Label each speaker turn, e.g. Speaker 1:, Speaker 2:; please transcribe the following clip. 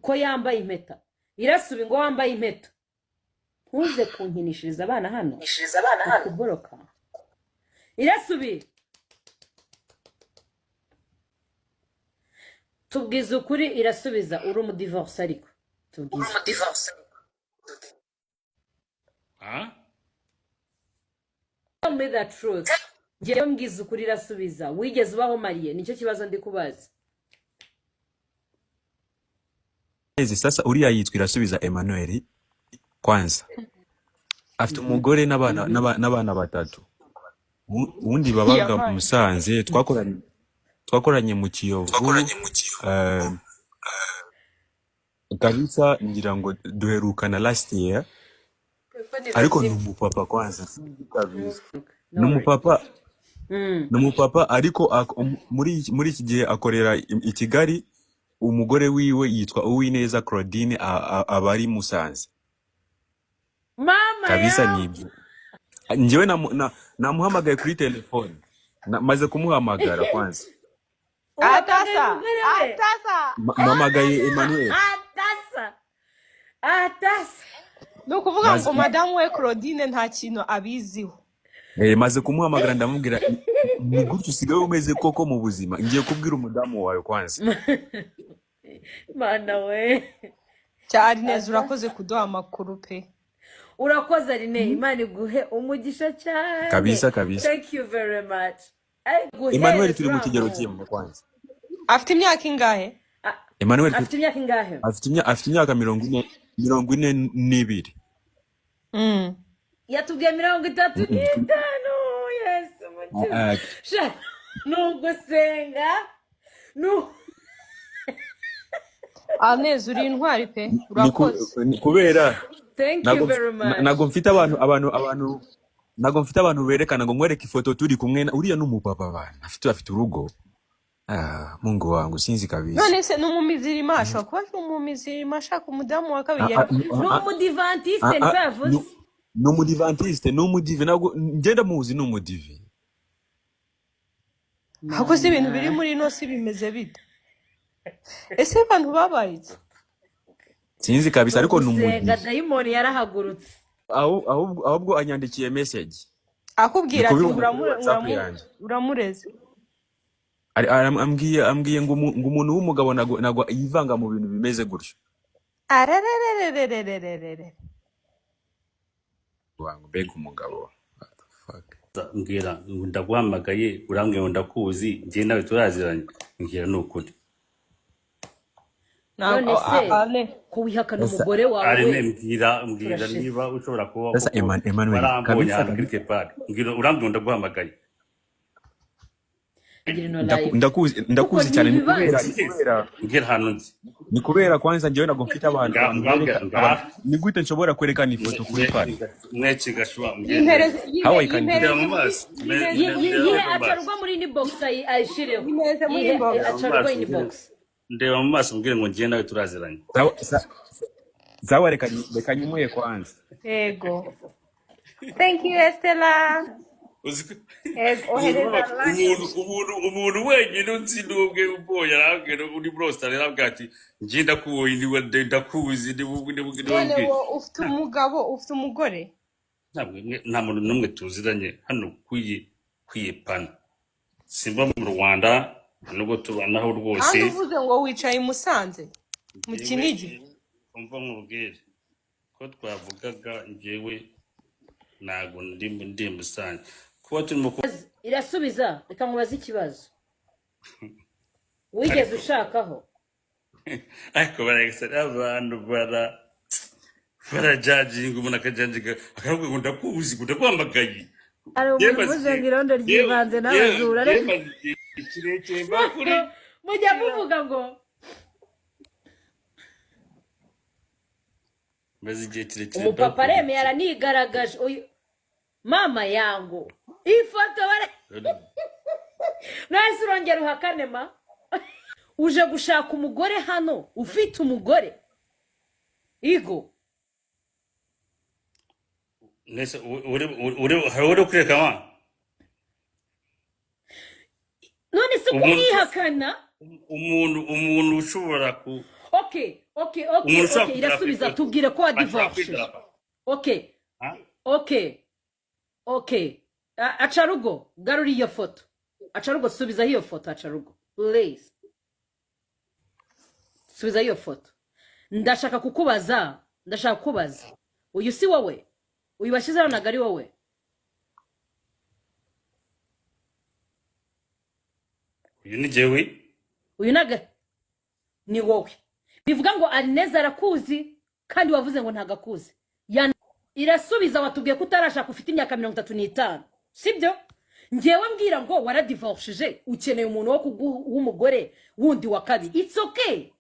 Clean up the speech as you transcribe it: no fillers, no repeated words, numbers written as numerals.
Speaker 1: Ko yambaye impeta? Irasubi ngo wambaye impeta, ntuze kunkinishiriza abana hano, ukuboroka. Irasubi, tubwize ukuri. Irasubiza, uri umudivorce, ariko tubwize.
Speaker 2: Ah?
Speaker 1: Tell me the truth. Ngewe mbwiza ukuri, irasubiza, wigeze ubaho marié? Nicyo kibazo ndi kubaza.
Speaker 3: Sasa uriya yitwa Irasubiza Emmanuel. Kwanza afite umugore n'abana n'abana batatu. Uwundi babaga mu
Speaker 4: Yabaye.
Speaker 3: Musanze, twakoranye mu Kiyovu. Kabisa ngira ngo duherukana last year, ariko ni umupapa kwanza, sinzi kabisa, ni
Speaker 1: No worry.
Speaker 3: umupapa. Ni umupapa, ariko muri iki gihe akorera i Kigali. Umugore wiwe yitwa Uwineza Claudine, aba ari Musanze.
Speaker 1: Mama
Speaker 3: Kabisa.
Speaker 1: Yawe.
Speaker 3: Nibyo, njyewe namuhamagaye kuri telefone. Maze kumuhamagara kwanza.
Speaker 1: Uhamagaye
Speaker 4: Atasa.
Speaker 1: umugore we?
Speaker 4: Atasa.
Speaker 3: Mpamagaye Emmanuel.
Speaker 1: Atasa, atasa.
Speaker 4: Ni ukuvuga
Speaker 3: Maze
Speaker 4: ngo madamu we Claudine nta kintu abiziho.
Speaker 3: Maze kumuhamagara, ndamubwira: "Ni gutyo usigaye umeze koko mu buzima? Ngiye kubwira umudamu wawe kwanza."
Speaker 1: Mana we!
Speaker 4: Cyari neza, urakoze kuduha amakuru pe.
Speaker 1: Urakoze Aline, Imana iguhe umugisha cyane.
Speaker 3: Kabisa kabisa.
Speaker 1: Thank you very much.
Speaker 3: Emmanuel
Speaker 1: Guhereza
Speaker 3: turi mu
Speaker 1: uriya
Speaker 3: kigero
Speaker 1: muhungu.
Speaker 3: kimwe kwanza.
Speaker 4: Afite imyaka ingahe?
Speaker 3: Emmanuel
Speaker 1: Afite imyaka ingahe?
Speaker 3: Afite imyaka 42.
Speaker 1: Yatubwiye 35. Yesu mukiza! Sha, ni ugusenga
Speaker 4: Aneza, uri intwari pe.
Speaker 3: Ni
Speaker 4: Urakoze.
Speaker 3: Ni kubera
Speaker 1: Thank you
Speaker 3: ntago
Speaker 1: very much.
Speaker 3: Ntago mfite abantu ntago mfite abantu berekana ngo nkwereke ifoto turi kumwe uriya ni umupapa, bana, afite urugo. Ah, Mungu wangu, sinzi kabisa.
Speaker 4: None se ni umumizirima? Ashobora kuba ari umumizirima ashaka umudamu wa kabiri.
Speaker 1: Ni umudivantiste, niko yavuze.
Speaker 3: Ni umudivantiste, ni umudive, ntabwo ngenda muzi, ni umudive.
Speaker 4: Ahubwo se ibintu biri
Speaker 1: Mana!
Speaker 4: muri ino si bimeze bite? Ese abantu babaye iki?
Speaker 3: Sinzi
Speaker 1: Ni
Speaker 3: kabisa, ariko ni
Speaker 1: ugusenga.
Speaker 3: umudive.
Speaker 1: Dayimoni yarahagurutse.
Speaker 3: Ahubwo anyandikiye message, ndi
Speaker 4: Akubwira ati
Speaker 3: kubibona kuri WhatsApp yanjye.
Speaker 4: Uramureze.
Speaker 3: Ambwiye ngo umuntu w'umugabo ntago yivanga mu bintu bimeze gutyo.
Speaker 4: Ararararararararara.
Speaker 3: Wangu, mbega umugabo, what the fuck?
Speaker 2: Mbwira ngo ndaguhamagaye, urambwira ngo ndakuzi, njye nawe turaziranye. Mbwira, ni ukuri.
Speaker 1: None
Speaker 4: Ntabwo
Speaker 1: se
Speaker 4: ane
Speaker 1: ko wihakana
Speaker 3: Sasa
Speaker 1: umugore wawe?
Speaker 2: Arine, mbwira
Speaker 1: Turashize.
Speaker 2: niba ushobora kuba
Speaker 3: Sasa
Speaker 2: koko
Speaker 3: Emmanuel
Speaker 2: warambonye
Speaker 3: kabisa
Speaker 2: ahantu
Speaker 3: kabisa.
Speaker 2: kuri kepari. Mbwira, urambwira ngo ndaguhamagaye.
Speaker 1: Agira ino live
Speaker 3: Ndakuzi,
Speaker 1: kuko
Speaker 3: ndakuzi
Speaker 1: ni
Speaker 3: cyane, ni kubera
Speaker 1: ibibazo.
Speaker 3: ni kubera
Speaker 2: Mbwira ahantu nzi.
Speaker 3: Ni kubera kwanza njyewe ntabwo mfite abantu abantu
Speaker 2: Ngambwira
Speaker 3: bereka abantu
Speaker 2: ngaha.
Speaker 3: Ni gute nshobora kwerekana ifoto kuri pano?
Speaker 2: Mweki gashuwa, mbwira.
Speaker 4: Yimpereze.
Speaker 3: How I can do
Speaker 2: Ndeba
Speaker 4: Yimpereze
Speaker 2: mu
Speaker 4: muri
Speaker 2: maso.
Speaker 4: Yimpereze muri
Speaker 2: Ndeba
Speaker 1: Yihe
Speaker 2: mu maso.
Speaker 1: acarwa muri inbox, ayishireho.
Speaker 4: Yimpereze muri
Speaker 1: Yihe
Speaker 4: inbox.
Speaker 2: Ndeba mu
Speaker 1: acarwa
Speaker 2: maso,
Speaker 1: inbox.
Speaker 2: ndeba mu maso, mbwire ngo njye nawe turaziranye.
Speaker 3: Sawa, reka nyimuye kwanza.
Speaker 4: Yego, thank you, Estela.
Speaker 2: Uzi ko
Speaker 4: Yego,
Speaker 2: umuntu
Speaker 4: ohereza live.
Speaker 2: Umuntu wenyine unzi ni ubwe ubwoya. Arambwira uri muri Australia, arambwira ati njye ndakuboye, niwe ndakuzi, niwe
Speaker 4: None
Speaker 2: mbwira.
Speaker 4: wo ufite umugabo, ufite umugore?
Speaker 2: Ntabwo nta muntu n'umwe tuziranye hano kuyi pano. Simba mu Rwanda nubwo tubanaho rwose.
Speaker 4: Kandi uvuze ngo wicaye i Musanze mu
Speaker 2: Njyewe
Speaker 4: Kinigi.
Speaker 2: Umva nkubwire ko twavugaga, njyewe ntabwo ndi Musanze kuba turimo
Speaker 1: Irasubiza, reka nkubaze ikibazo: wigeze
Speaker 2: Ariko
Speaker 1: ushakaho?
Speaker 2: Ariko baragasa abantu barajajinga, umuntu akajajinga akavuga ngo ndakuzi, ngo ndaguhamagaye.
Speaker 1: Hari umuntu
Speaker 2: Yewe
Speaker 1: uvuze ngo irondo ryivanze
Speaker 2: yewe
Speaker 1: n'abajura,
Speaker 2: yewe
Speaker 1: ariko
Speaker 2: maze igihe kirekire mbakuri.
Speaker 1: Mujya muvuga ngo
Speaker 2: Maze igihe kirekire
Speaker 1: umupapa
Speaker 2: mbakurikira.
Speaker 1: aremeye, aranigaragaje uyu mama yangu ifoto nahise urongera uhakane ma uje gushaka umugore hano ufite umugore igo.
Speaker 2: Nese hari uri kureka wa
Speaker 1: None se
Speaker 2: umuntu
Speaker 1: kumwihakana?
Speaker 2: Umuntu ushobora ku
Speaker 1: Ok. Okay.
Speaker 2: Umuntu ushobora
Speaker 1: Okay.
Speaker 2: kudarafa
Speaker 1: Irasubiza,
Speaker 2: ifoto
Speaker 1: tubwire ko
Speaker 2: ashobora
Speaker 1: wadivorshije.
Speaker 2: kwidarafa.
Speaker 1: Okay.
Speaker 2: Ha?
Speaker 1: Okay. Acarugo, garura iyo foto. Acarugo, subizaho iyo foto. Acarugo, please, subizaho iyo foto. Ndashaka kukubaza, ndashaka kukubaza, uyu si wowe? Uyu washyizeho ntabwo ari wowe?
Speaker 2: Uyu ni jyewe.
Speaker 1: Uyu ntabwo ni wowe. Bivuga ngo Arineza arakuzi kandi wavuze ngo ntabwo akuzi. Irasubiza, watubwiye ko utarashaka, ufite imyaka 35, sibyo? Ngewe mbwira ngo waradivorshije, ukeneye umuntu wo kuguha w'umugore wundi wa kabiri. It's okay.